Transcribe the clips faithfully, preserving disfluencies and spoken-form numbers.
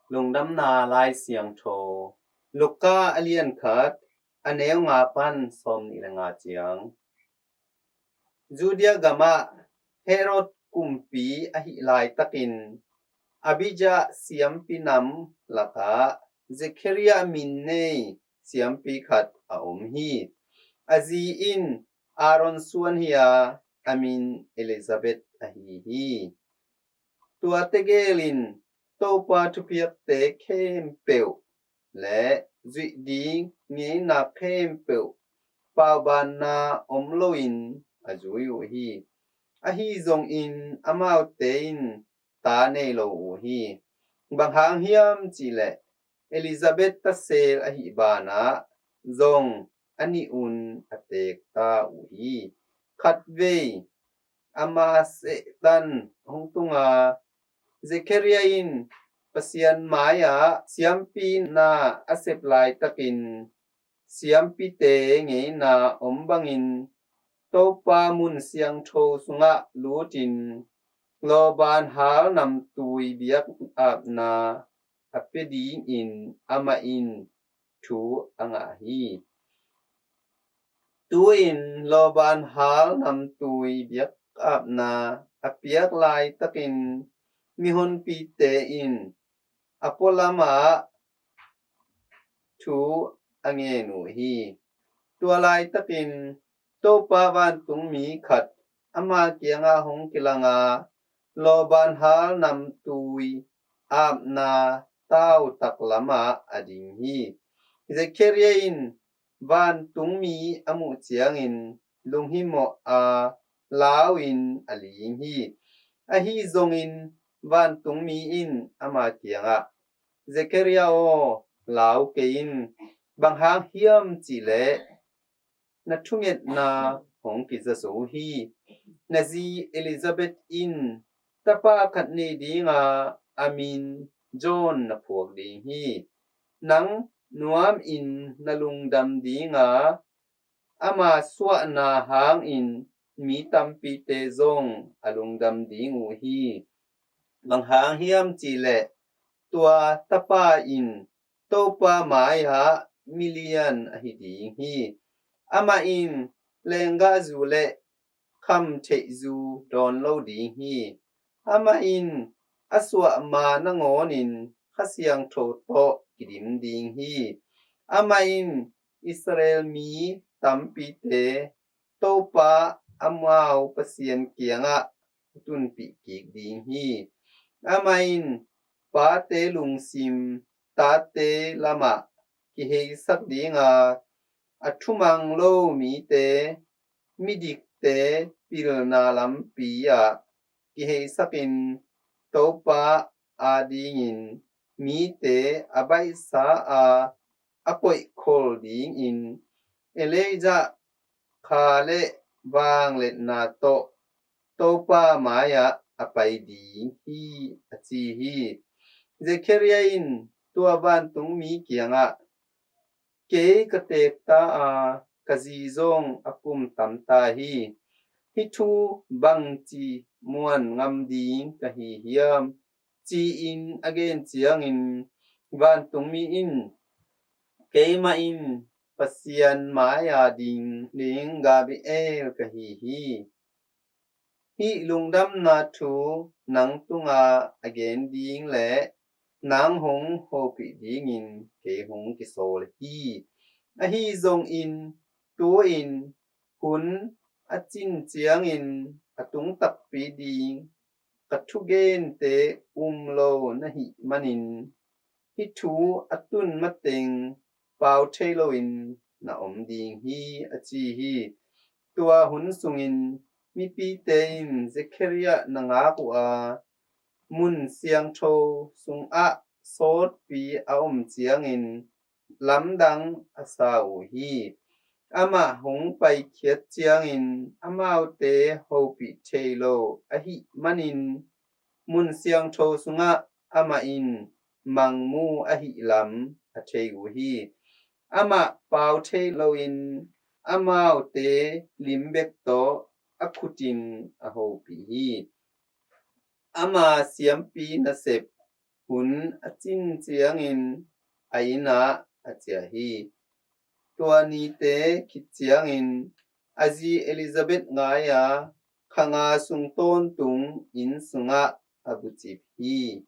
Lungdamna Lai Siangtho, Luka a lian khat, a neu nga pan sawm nih le nga ciang. Judea gamah Herod kumpi ahih laitakin Abijah siampi nam lakah Zekhariah min nei siampi khat a om hi. A zi in Aaron suan hi a, a min Elizabeth ahi hi. Tua tegel in Topa thupiakte khempeuh le zuih ding ngeina khempeuh paubanna om loin a zui uh hi. Ahi zongin amaute in ta nei lo uh hi. Bang hang hiam cihleh Elizabeth tasel ahih banah zong a nih un a teek ta uh hi. Khatvei ama sehtan hong tunga Zekhariah in Pasian mai-ah siampi na a sep laitakin siampite ngeina om bangin Topa mun siangtho sungah lutin lawban hal namtui biakapna a pia dingin amah in thu a ngah hi. Tu-in lawban hal namtui biakapna a piak laitakin mihonpite in a pualamah thu a ngen uh hi. Tua laitakin Topa vantungmi khat ama kiangah hong kilanga lawban hal namtui apna tautak lamah a ding hi. Zekhariah in vantungmi a muh ciangin lunghimawh a lau in a ling hi. Ahi zongin vantungmi in ama kiangah, Zekhariah aw, lau kei in, bang hang hiam cihleh na thungetna hong kiza zo hi. Na zi Elizabeth in tapa khat nei dinga a min John na phuak ding hi. Nang nuamin na lungdam dinga ama suahna hangin mi tampite zong a lungdam ding uh hi. Bang hang hiam cihleh tua tapa in Topa mai-ah milian ahi ding hi. Amah in lenggahzu le khamtheihzu dawn lo ding hi. Amah in a suah ma nangawnin Kha Siangtho tawh kidim ding hi. Amah in Israel mi tampite Topa amau Pasian kiangah a tunpih kik ding hi. Amah in pate lungsim tate lamah kiheisak dinga, a thumang lo mite, midikte pilna lampi ah kiheisakin Topa adingin mite a baihsa a a koihkhol dingin Elijah kha le vangliatna tawh Topa mai-ah a pai ding hi, a ci hi. Zekhariah in tua vantungmi kiangah, kei ka teek ta a, ka zi zong a kum tam ta hi. Hih thu bangci muan ngam ding ka hi hiam? Ci-in a gen ciangin vantungmi in, keimah in Pasian mai-a ding ding Gabriel ka hi hi. Hih lungdamna thu nang tungah a gen ding le nang hong hopih dingin kei hong kisawl hi. Ahi zongin tu-in hun a cin ciangin a tung takpi ding ka thugente um lo na hih manin hih thu a tun mateng pau thei loin na om ding hi, a ci hi. Tua hun sungin mipite in Zekhariah na ngak uh a, mun siangtho sungah sawtpi a om ciangin lamdang a sa uh hi. Amah hong paikhiat ciangin amaute hopih thei lo ahih manin mun siangtho sungah amah in mangmu ahih lam a thei uh hi. Amah pau thei loin amaute lim bek tawh a khutin a hopih hi. Ama siampi nasep hun a cin ciangin a inn ah a ciah hi. Tua nite khit ciangin a zi Elizabeth ngai-a kha nga sung tawntung inn sungah a bucip hi.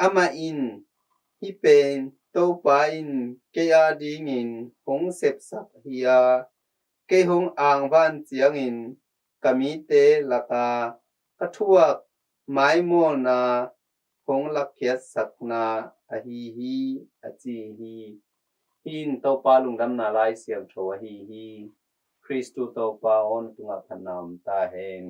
Amah in, "Hih pen Topa in kei adingin hong sepsak hi a, kei hong angvan ciangin ka mite laka ka thuak maimawlna hong lakkhiatsakna ahi hi," a ci hi. Hih in Topa lungdamna Lai Siangtho ahi hi. Khristu Topa aw na tungah phatna om ta hen.